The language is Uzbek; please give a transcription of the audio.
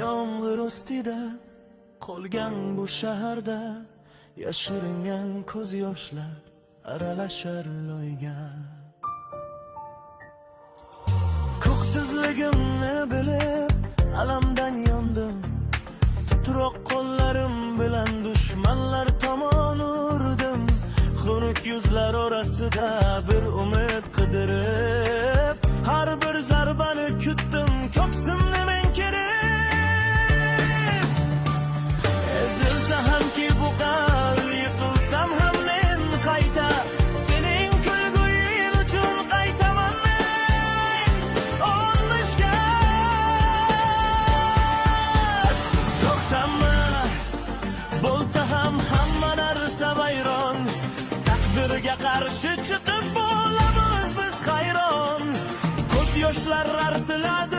Yomg'ir ustida qolgan bu shaharda yashiringan ko'z yoshlar aralashar loyga. Ko'ksizligimni bilib alamdan yondim, titroq qo'llarim bilan dushmanlar tomon urdim. Xunuk yuzlar orasida bir umid qidirib, har bir zarbani kutdim, ko'ksimni men kerib. Ezilsa hamki bu qalb, yiqilsam ham men qayta, sening kulguing uchun qaytaman men olmishga. To'xtamma, bo'lsa ham hamma narsa vayron, taqdirga qarshi chiqib bo'lamiz biz hayron. Ko'z yoshlar artiladi.